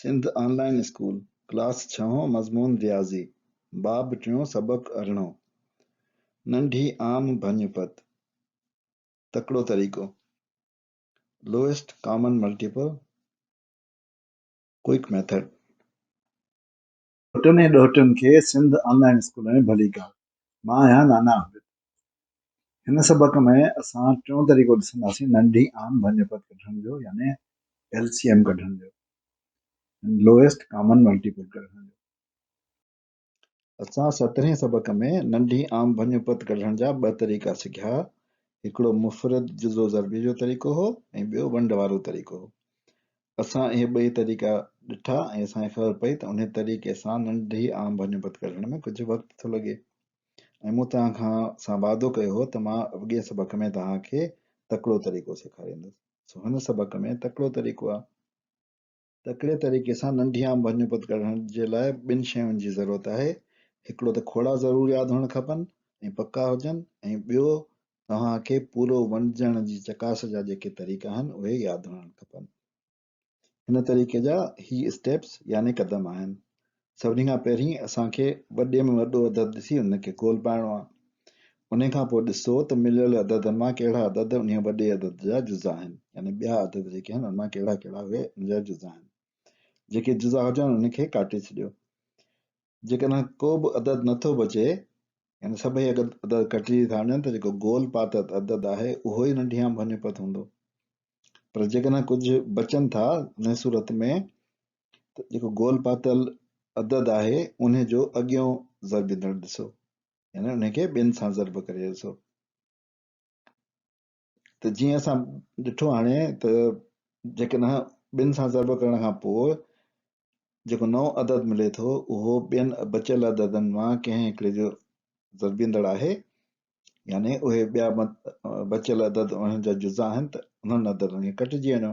سنڌ آن line school, class ڇهون، مضمون رياضي، باب ٽيون، سبق ارڙهون، ننڍي عام ڀڃ پت، تڪڙو طريقو، Lowest Common Multiple، Quick Method. پٽن ۽ ڏوهٽن کي سنڌ آن لائين اسڪول ۾ ڀليڪار. مان آهيان نانا عابد. هن سبق ۾ اسان ٽيون طريقو ڏسنداسين ننڍي عام ڀڃ پت ڪڍڻ جو يعني ايل سي ايم ڪڍڻ جو، Lowest Common Multiple ڪڍڻ جو. اسان سترهين سبق ۾ ننڍي عام ڀڃ پت ڪڍڻ جا ٻه طريقا سکيا. هڪڙو مفرد جزو ضربي جو طريقو هو ۽ ٻيو ونڊ وارو طريقو هو. اسان اهي ٻئي طريقا ڏٺا ۽ اسان کي خبر پئي ته انهي طريقي سان ننڍي عام ڀڃ پت ڪڍڻ ۾ ڪجهه وقت ٿو لڳي ۽ مون توهان کان سان وعدو ڪيو هو ته مان اڳئين سبق ۾ توهان کي تڪڙو طريقو سيکاريندس. سو هن سبق ۾ تڪڙو طريقو آهي. تڪڙي طريقي سان ننڍي عام ڀڃ پت ڪڍڻ جي لاء ٻن شين جي ضرورت آهي. هڪڙو ته کوڙا ضرور ياد هئڻ کپن ۽ پڪا هجن ۽ ٻيو توهان کي پورو ونڊجڻ جي چڪاس جا جيڪي طريقا آهن اهي ياد هئڻ کپن. هن طريقي جا هي اسٽيپس يعني قدم آهن. سڀني کان پهرين اسان کي وڏي ۾ وڏو عدد ڏسي ان کي گول پائڻو آهي. انهي کان پوء ڏسو ته مليل عددن مان ڪهڙا عدد انهي وڏي عدد جا جزا آهن يعني ٻيا عدد جيڪي آهن انهن مان ڪهڙا ڪهڙا اهي ان جا جزا آهن. جيڪي جزا هجن انهن کي ڪاٽي ڇڏيو. جيڪڏهن ڪو به عدد نه ٿو بچي يعني سڀئي عدد ڪٽجي ٿا وڃن ته جيڪو گول پاتل عدد آهي اهو ئي ننڍي عام ڀڃ پت هوندو. پر جيڪڏهن ڪجهه بچن ٿا انهي صورت ۾ ته جيڪو گول پاتل عدد آهي انهي جو اڳيون ضربيندڙ ڏسو يعني انهي کي ٻن سان ضرب ڪري ڏسو ته جيئن اسان ڏٺو هاڻي ته جيڪڏهن ٻن سان ضرب ڪرڻ کان پوء جيڪو نئون عدد ملي ٿو اهو ٻين بچيل عددن مان ڪنهن هڪڙي جو ضربيندڙ آهي يعني اهي ٻيا بچيل عدد انهن جا جزا آهن ته انهن عددن کي ڪٽجي وڃو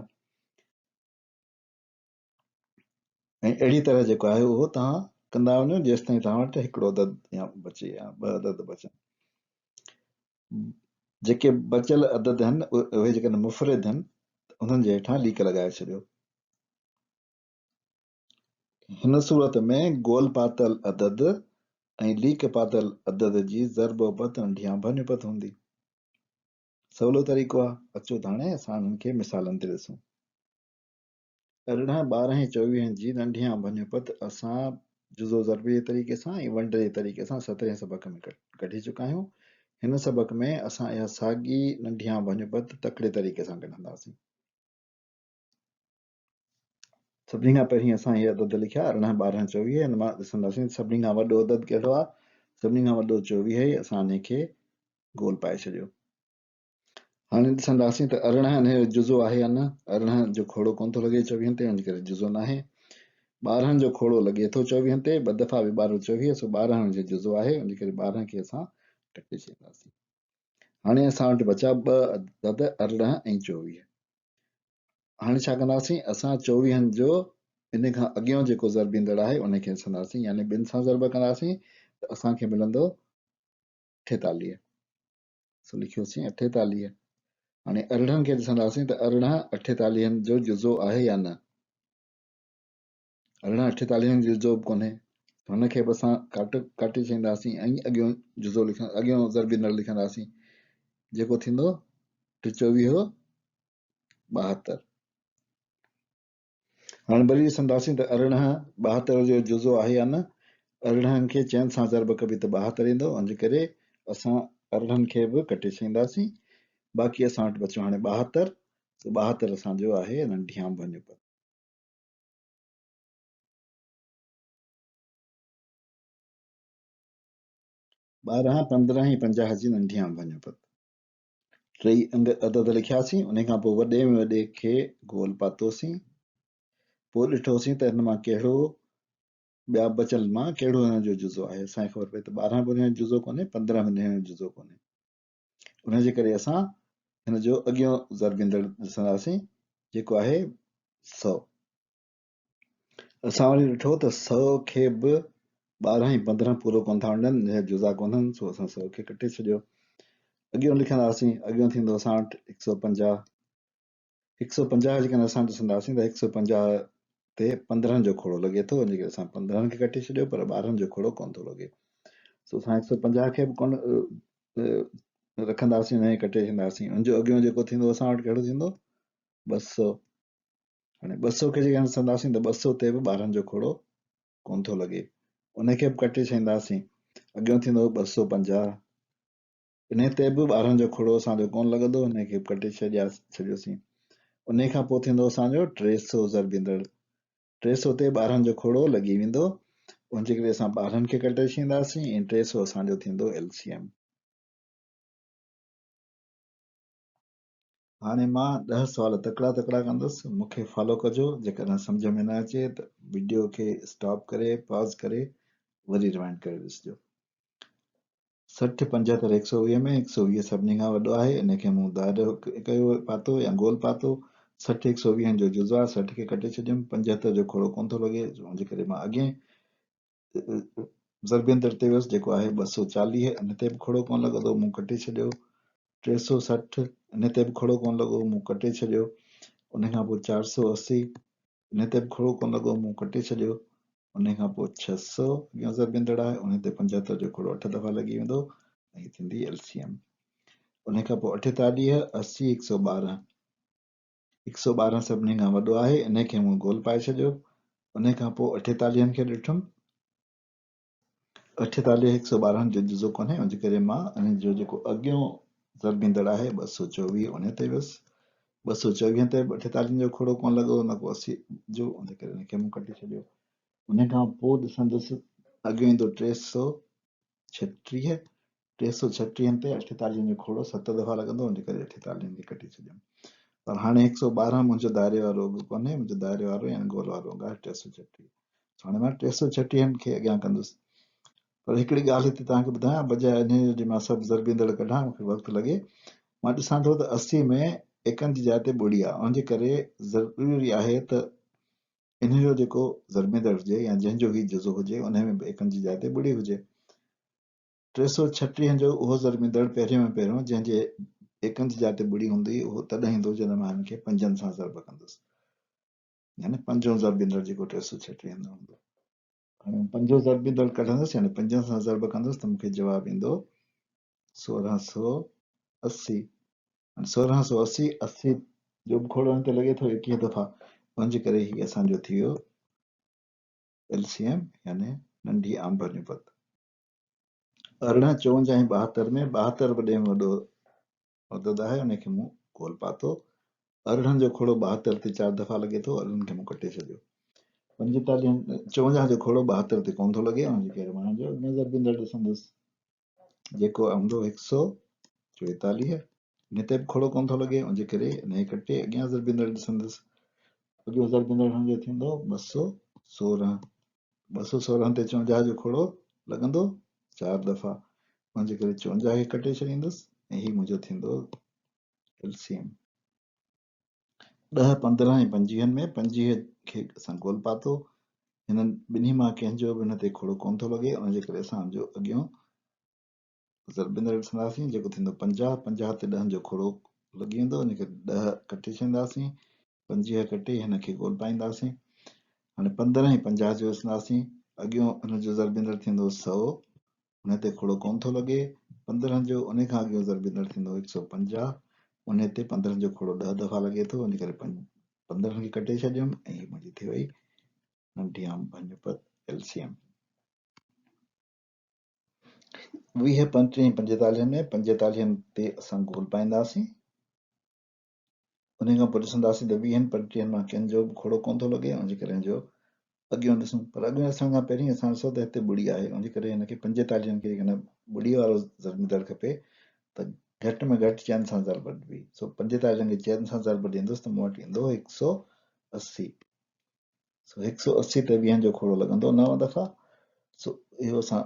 ۽ اهڙي طرح جيڪو آهي اهو توهان ڪندا وڃو جيستائين توهان وٽ هڪڙو عدد يا بچي يا ٻه عدد بچن. جيڪي بچيل عدد آهن اهي جيڪڏهن مفرد آهن ته انهن جي هيٺان ليڪ لڳائي ڇڏيو. هن صورت ۾ گول پاتل عدد ۽ ليڪ پاتل عدد جي ضرب اپت ننڍي يا ڀڃ اپت هوندي. سولو طريقو آهي. اچو ته هاڻي اسان انهن کي مثالن تي ڏسون. 18، 12 ۽ 24 جي ننڍيان ڀڃ پت اسان جزو ضربي جي طريقي سان ۽ ونڊ جي طريقي سان سترهين سبق ۾ ڪڍي چڪا آهيون. هن سبق ۾ اسان اها ساڳي ننڍيان ڀڃ پت تڪڙي طريقي سان ڪڍنداسين. سڀني کان پهرين اسان اهي عدد لکيا 18، 12، 24 هن مان ڏسنداسين سڀني کان وڏو عدد ڪهڙو آهي؟ سڀني کان وڏو 24 آهي اسان انهي کي گول پائي ڇڏيو. هاڻي ڏسنداسين ته 18 انهيء جو جزو آهي يا نه. 18 جو کوڙو ڪونه ٿو لڳي چوويهن تي، ان جي ڪري جزو ناهي. 12 جو کوڙو لڳي ٿو چوويهن تي، ٻه دفعا به ٻارهن چوويهه، سو 12 ان جو جزو آهي، ان جي ڪري 12 کي اسان ڪٽي ڇڏينداسين. هاڻي اسان وٽ بچا ٻه عدد 18 ۽ 24. هاڻي ڇا ڪنداسين، اسان چوويهن جو ان کان اڳيون جيڪو ضربيندڙ آهي ان کي ڏسنداسين، يعني ٻن سان ضرب ڪنداسين ته اسان کي ملندو 48. سو لکيوسين 48. هاڻي 18 کي ڏسنداسين ته 18 اٺيتاليهن جو جزو آهي يا نه. 18 اٺيتاليهن جو جزو به ڪونهي، هن کي به اسان ڪاٽي ڇڏينداسين ۽ اڳيون جزو لکن، اڳيون ضربيندڙ لکنداسين جيڪو ٿيندو ٽي چوويهه ٻاهتر. هاڻي وري ڏسنداسين ته 18 72 جو جزو آهي يا نه. 18 کي چئن سان ضرب ڪبي ته 72 ايندو، ان جي ڪري اسان 18 کي به ڪٽي ڇڏينداسين. باقي اسان وٽ بچيو هاڻي 72، سو 72 اسان جو آهي ننڍيان ڀڃ پد. ٻارهن، پندرهن ۽ پنجاهه جي ننڍيان ڀڃ پد. ٽيئي انگ عدد لکياسين، انهي کان پوء وڏي ۾ وڏي کي گول پاتوسين، پوء ڏٺوسين ته هن مان ڪهڙو ٻيا بچيل مان ڪهڙو هن جو جزو آهي. اسان کي خبر پئي ته 12 به هن جو جزو ڪونهي، 15 به هن جو جزو ڪونهي. ان جي ڪري اسان هن جو اڳيون ضربيندڙ ڏسنداسين جيڪو آهي 100. اسان وري ڏٺو ته 100 کي به 12 ۽ 15 پورو ڪونه ٿا وڃن، ان جا جزا ڪونهن، سو اسان 100 کي ڪٽي ڇڏيو. اڳيون لکنداسين، اڳيون ٿيندو اسان وٽ هڪ سؤ پنجاهه. هڪ سؤ پنجاهه جيڪڏهن اسان ڏسنداسين ته هڪ سؤ پنجاهه تي 15 جو کوڙو لڳي ٿو، ان جي ڪري اسان 15 کي ڪٽي ڇڏيو پر 12 جو کوڙو ڪونه ٿو لڳي. سو اسان 150 کي به ڪونه رکنداسين، ان کي ڪٽي ڇڏينداسين. ان جو اڳيون جيڪو ٿيندو اسان وٽ ڪهڙو ٿيندو؟ 200. هاڻي 200 کي جيڪڏهن ڏسنداسين ته 200 تي به 12 جو کوڙو ڪونه ٿو لڳي، ان کي به ڪٽي ڇڏينداسين. اڳيون ٿيندو 250، انهي تي به 12 جو کوڙو اسان جو ڪونه لڳندو، انهي کي به ڪٽي ڇڏيوسين. انهي کان پوء ٿيندو اسان جو 300 ضربيندڙ، 300 تي 12 جو کوڙو لڳي ويندو، ان جي ڪري اسان 12 کي ڪٽي ڇڏينداسين ۽ 300 اسان جو ٿيندو ايل سي ايم. هاڻي مان 10 سوال تڪڙا تڪڙا ڪندس، مون کي فالو ڪجو، جيڪڏهن سمجهه ۾ نه اچي ته وڊيو کي اسٽاپ ڪري پاز ڪري وري ريوائنڊ ڪري ڏسجو. 60 75 120 ۾ 120 سڀني کان وڏو آهي، ان کي مون دائرو ڪيو پاتو يا گول پاتو. 60 120 جو جزو آهي، 60 کي ڪٽي ڇڏيم، 75 جو کوڙو ڪونه ٿو لڳي، ان جي ڪري مان اڳئين ضربيندڙ تي ويس جيڪو آهي 240، ان تي به کوڙو ڪونه لڳندو، مون ڪٽي ڇڏيو. 360، ان تي به کوڙو ڪونه لڳو، مون ڪٽي ڇڏيو. ان کان پوء 480، ان تي به کوڙو ڪونه لڳو، مون ڪٽي ڇڏيو. ان کان پوء 600 اڳيان ضربيندڙ آهي، ان تي 75 جو کوڙو 8 دفعا لڳي ويندو ۽ ٿيندي ايل سي ايم. ان کان پوء 48، 80، 112، 112 سڀني کان وڏو آهي، انهي کي مون گول پائي ڇڏيو. انهي کان پوء 48 کي ڏٺم، 48 112 جو جزو ڪونهي، ان جي ڪري مان انهي جو جيڪو اڳيون ضربيندڙ آهي 224 انهي تي ويس. 224 تي به 48 جو کوڙو ڪونه لڳو، نه ڪو 80 جو، ان جي ڪري ان کي مون ڪٽي ڇڏيو. انهي کان پوء ڏسندس اڳيون ايندو 336، 336 تي 48 جو کوڙو 7 دفعا لڳندو، ان جي ڪري 48 کي ڪٽي ڇڏيم. پر هاڻي 112 منهنجو دائري وارو انگ ڪونهي، منهنجو دائري وارو يعني گول وارو انگ آهي 336. هاڻي مان 336 کي اڳيان ڪندس. پر هڪڙي ڳالهه هتي توهان کي ٻڌايان، بجاء انهيء جي مان سڀ ضربيندڙ ڪڍان، مون کي وقت لڳي. مان ڏسان ٿو ته 80 ۾ ايڪن جي جاء تي ٻڙي آهي، ان جي ڪري ضروري آهي ته انهيء جو جيڪو ضربيندڙ هجي يا جنهن جو هي جزو هجي، انهيء ۾ به ايڪن جي جاء تي ٻڙي هجي. 336 جو اهو ضربيندڙ پهريون ۾ پهريون جنهن جي ايڪن جي جاء تي ٻڙي هوندي، اهو تڏهن ايندو جڏهن مان هن کي پنجن سان ضرب ڪندس، يعني پنجون ضربيندڙ جيڪو 336 ۾ هوندو. هاڻي مان پنجون ضربيندڙ ڪڍندس يعني پنجن سان ضرب ڪندس ته مون کي جواب ايندو 1680. هاڻي 1680، 80 جو به کوڙو هن تي لڳي ٿو 21 دفعا، ان جي ڪري هي اسان جو ٿي ويو ايل سي ايم يعني ننڍي عام ڀرڃون پت. 18، 54 ۽ 72 ۾ 72 وڏي ۾ وڏو عدد آهي، ان کي مون گول پاتو. 18 جو کوڙو 72 تي 4 دفعا لڳي ٿو، 18 کي مون ڪٽي ڇڏيو. 45، 54 جو کوڙو 72 تي ڪونه ٿو لڳي، ان جي ڪري مان جو نظر ڏيندڙ ڏسندس جيڪو هوندو 144، ان تي به کوڙو ڪونه ٿو لڳي، ان جي ڪري ان کي ڪٽي اڳيان ضربيندڙ ڏسندس. اڳيون ضربيندڙ هن جو ٿيندو 216، 216 تي 54 جو کوڙو لڳندو 4 دفعا، ان جي ڪري 54 کي ڪٽي ڇڏيندس ۽ هي منهنجو ٿيندو ايل سي ايم. 10، 15 ۽ 25 ۾ 25 کي اسان گول پاتو، هنن ٻنهي مان ڪنهن جو به هن تي کوڙو ڪونه ٿو لڳي، ان جي ڪري اسان ان جو اڳيون ضربيندڙ ڏسنداسين جيڪو ٿيندو 50، 50 تي 10 جو کوڙو لڳي ويندو، ان کي 10 ڪٽي ڇڏينداسين، 25 ڪٽي هن کي گول پائينداسين. هاڻي 15 ۽ 50 جو ڏسنداسين، اڳيون هن جو ضربيندڙ ٿيندو 100، ان تي کوڙو ڪونه ٿو لڳي، 15 جو ان کان اڳيون ضربيندڙ ٿيندو 150، ان تي 15 جو کوڙو 10 دفعا لڳي ٿو، ان ڪري 15 کي ڪٽي ڇڏيم ۽ هي منهنجي ٿي وئي ننڍي عام ڀڃ پت ايل سي ايم. 20، 35 ۽ 45 ۾ 45 تي اسان گول پائينداسين. انهي کان پوء ڏسنداسين ته 20، 35 مان ڪنهن جو به کوڙو ڪونه ٿو لڳي، ان جي ڪري هن جو اڳيون ڏسون. پر اڳيون ڏسڻ کان پهرين اسان ڏسو ته هتي ٻڙي آهي، ان جي ڪري هن کي 45 کي جيڪڏهن ٻڙي وارو ضربيندڙ کپي ته گهٽ ۾ گهٽ چئن سان ضرب ڏبي. سو 45 کي چئن سان ضرب ڏيندس ته مون وٽ ايندو 180. سو 180 تي 20 جو کوڙو لڳندو 9 دفعا. سو اهو اسان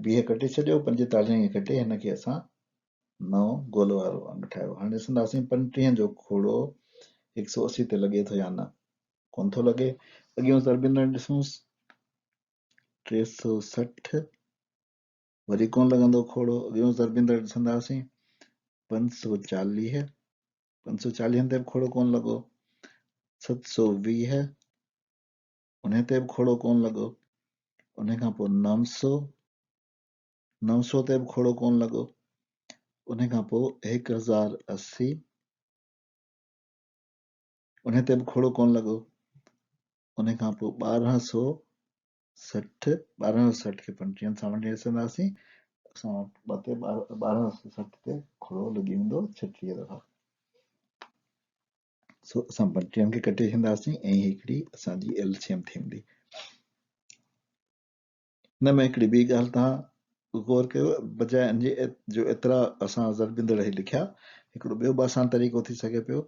20 ڪٽي ڇڏيو، 45 کي ڪٽي هن کي اسان 9 گول وارو انگ ٺاهيو. هاڻي ڏسنداسين 35 جو کوڙو 180 تي لڳي ٿو يا نه. ڪونه ٿو لڳي. اڳيون ضربيندڙ ڏسونس 360، وري ڪونه لڳندو کوڙو. اڳيون ضربيندڙ ڏسنداسين 540، 540 تي به کوڙو ڪونه لڳو. 720، انهي تي به کوڙو ڪونه لڳو. انهي کان پوء 900، 900 تي به کوڙو ڪونه لڳو. انهي کان پوء 1080، انهي تي به کوڙو ڪونه لڳو. انهي کان پوء 1260، 1260 کي پنجٽيهن سان ونڊي ڏسنداسين، اسان وٽ ٻه تي 1260 تي کوڙو لڳي ويندو 36 دفعا. سو اسان پنجٽيهن کي ڪٽي ڇڏينداسين ۽ هڪڙي اسان جي ايل سي ايم ٿيندي. هن ۾ هڪڙي ٻي ڳالهه توهان غور ڪيو، بجاء ان جي جو ايترا اسان ضربيندڙ هي لکيا، هڪڙو ٻيو به آسان طريقو ٿي سگهي پيو.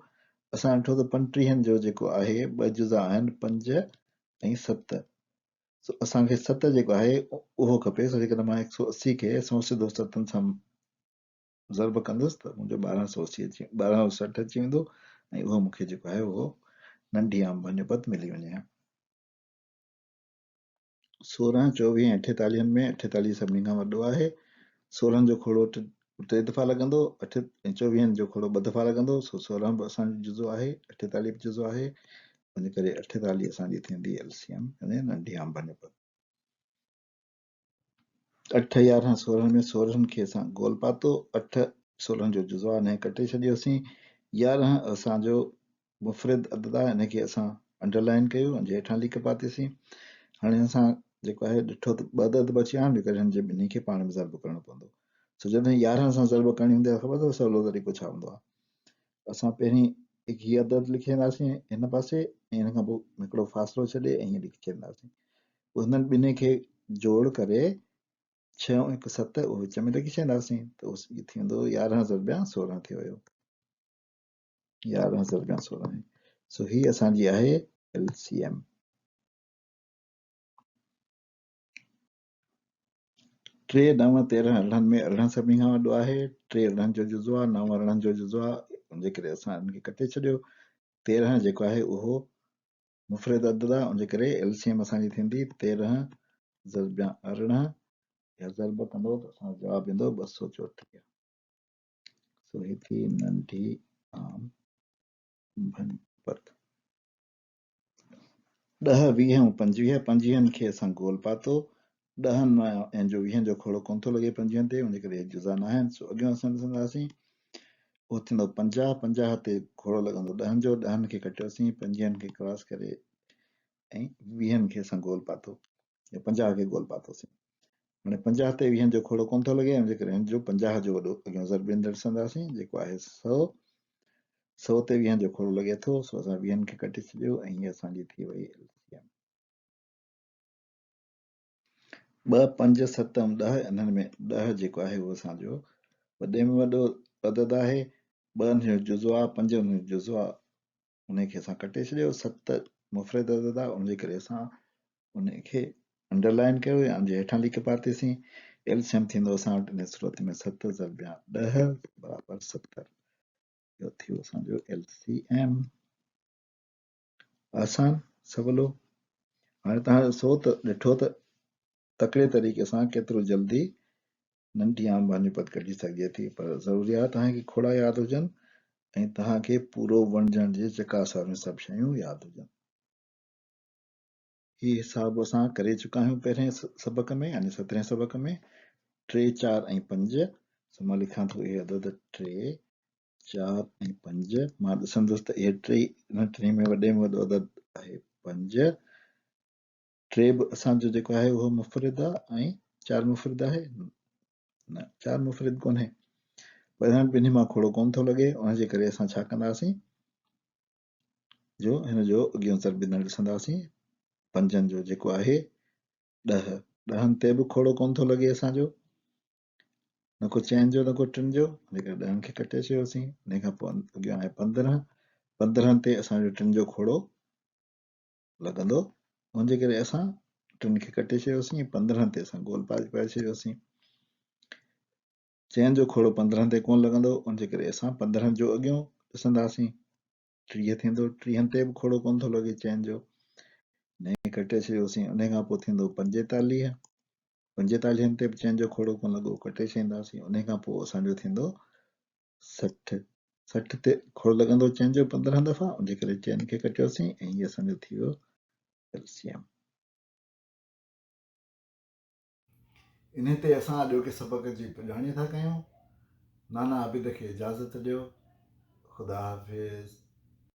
اسان ڏٺو ته پنجٽيهن جو جيڪو آهي ٻه جزا آهن، پنج ۽ ست. سو اسان کي ست جيڪو آهي اهو کپي. سو جيڪڏهن مان هڪ سؤ اسي کي سنئون سڌو ستن سان ضرب ڪندس ته منهنجو 1280 اچي، 1260 اچي ويندو ۽ اهو مون کي جيڪو آهي اهو ننڍي عام ڀڃ پت ملي وڃي ها. 16، 24 ۽ اٺيتاليهن ۾ اٺيتاليهه سڀني کان وڏو آهي. 16 جو کوڙو ٽي دفعا لڳندو، اٺ ۽ چوويهن جو کوڙو ٻه دفعا لڳندو، سو 16 به اسان جو جزو آهي، اٺيتاليهه به جزو آهي، ان ڪري اٺيتاليهه اسان جي ٿيندي ايل سي ايم يعني ننڍي عام ڀڃ پت. 8، 11، 16 ۾ 16 کي اسان گول پاتو، 8 16 جو جزو آهي، ان کي ڪٽي ڇڏيوسين، 11 اسان جو مفرد عدد آهي، ان کي اسان انڊر لائن ڪيو ۽ جي هيٺان ليڪ پاتيسين. هاڻي اسان جيڪو آهي ڏٺو ته ٻه عدد بچيا آهن، جيڪڏهن هن جي ٻنهي کي پاڻ ۾ ضرب ڪرڻو پوندو. سو جڏهن 11 سان ضرب ڪرڻي هوندي آهي خبر اٿو سولو طريقو ڇا هوندو آهي. اسان پهرين هڪ هي عدد لکي ڇڏينداسين هن پاسي ۽ هن کان پوء هڪڙو فاصلو ڇڏي ۽ هيئن لکي ڇڏينداسين. پوء هنن ٻنهي کي جوڙ ڪري 6 ۽ 1 7 اهو وچ ۾ لکي ڇڏينداسين ته اهو ٿي ويندو 11 ضربيان 16 ٿي ويو. 11 ضربيان 16 سو هي اسان جي آهي ايل سي ايم. ٽي، نو، تيرهن، ارڙهن ۾ 18 سڀني کان وڏو آهي. ٽي ارڙهن جو جزو آهي، نو ارڙهن جو جزو آهي، ان جي ڪري اسان ان کي ڪٽي ڇڏيو. 13 جيڪو آهي اهو مفرد عدد آهي، ان جي ڪري ايل سي ايم اسان جي ٿيندي 13 ضربيان 18، يا ضرب ڪندو ته اسان جو جواب ايندو 234. سو هي ٿي ننڍي عام ڀڃ پت. 10، 20 ۽ 25، پنجويهن کي اسان گول پاتو، ڏهن ۽ جو ويهن جو کوڙو ڪونه ٿو لڳي پنجويهن تي، ان جي ڪري اهي جزا ناهن، سو اڳيون اسان ڏسنداسين اهو ٿيندو 50، 50 تي کوڙو لڳندو ڏهن جو، ڏهن کي ڪٽيوسين، پنجويهن کي ڪراس ڪري ۽ ويهن کي اسان گول پاتو يا 50 کي گول پاتوسين. هاڻي 50 تي ويهن جو کوڙو ڪونه ٿو لڳي، ان جي ڪري هن جو 50 جو وڏو اڳيون ضرب ڏيندڙ ڏسنداسين جيڪو آهي 100، 100 تي ويهن جو کوڙو لڳي ٿو، سو اسان ويهن کي ڪٽي ڇڏيو ۽ هي اسان جي ٿي وئي ايل سي ايم. 2، 5، 7 ۽ 10، انهن ۾ 10 جيڪو آهي اهو اسان جو وڏي ۾ وڏو عدد آهي، 2 ان جو جزو آهي، 5 ان جو جزو آهي، انهي کي اسان ڪٽي ڇڏيو، 7 مفرد عدد آهي، ان جي ڪري اسان ان کي انڊر لائن ڪيو يا ان جي هيٺان ليڪ پاتيسين. ايل سي ايم ٿيندو اسان وٽ ان صورت ۾ 7 ضربيان 10 برابر 70. اهو ٿيو اسان جو ايل سي ايم. آسان سولو. هاڻي توهان ڏسو ته ڏٺو ته تڪڙي طريقي سان ڪيترو جلدي ننڍي عام ڀاڃي پت ڪڍي سگهجي ٿي، پر ضروري آهي توهان کي کوڙا ياد هجن ۽ توهان کي پورو وڻجڻ جي چڪاس واريون سڀ شيون ياد هجن. هي حساب اسان ڪري چڪا آهيون پهرين سبق ۾ يعني سترهين سبق ۾ 3، 4 ۽ 5. سو مان لکان ٿو اهي عدد 3، 4 ۽ 5. مان ڏسندس ته اهي ٽي انهن ٽنهي ۾ وڏي ۾ وڏو عدد آهي 5. 3 به اسان جو جيڪو آهي اهو مفرد آهي ۽ 4 مفرد آهي نه، 4 مفرد ڪونهي، پر انهن ٻنهي مان کوڙو ڪونه ٿو لڳي، ان جي ڪري اسان ڇا ڪنداسين جو هن جو اڳيون ضرب ڏيندڙ ڏسنداسين پنجن جو جيڪو آهي 10، ڏهن تي به کوڙو ڪونه ٿو لڳي اسان جو، نه ڪو چئن جو نه ڪو ٽن جو، ان ڪري ڏهن کي ڪٽي ڇڏيوسين. ان کان پوء اڳيان آهي 15، 15 تي اسان جو ٽن جو کوڙو لڳندو، ان جي ڪري اسان ٽن کي ڪٽي ڇڏيوسين ۽ 15 تي اسان گول پائي ڇڏيوسين. چئن جو کوڙو 15 تي ڪونه لڳندو، ان جي ڪري اسان 15 جو اڳيون ڏسنداسين 30 ٿيندو، ٽيهن تي به کوڙو ڪونه ٿو لڳي چئن جو، انهي کي ڪٽي ڇڏيوسين. انهي کان پوء ٿيندو 45، پنجيتاليهن تي به چئن جو کوڙو ڪونه لڳو، ڪٽي ڇڏينداسين. انهي کان پوء اسان جو ٿيندو 60، 60 تي کوڙو لڳندو چئن جو 15 دفعا، ان جي ڪري چئن کي ڪٽيوسين ۽ هي اسان جو ٿي ويو LCM. انهي تي اسان اڄوڪي سبق جي پڄاڻي ٿا ڪيون. نانا عابد کي اجازت ڏيو. خدا حافظ.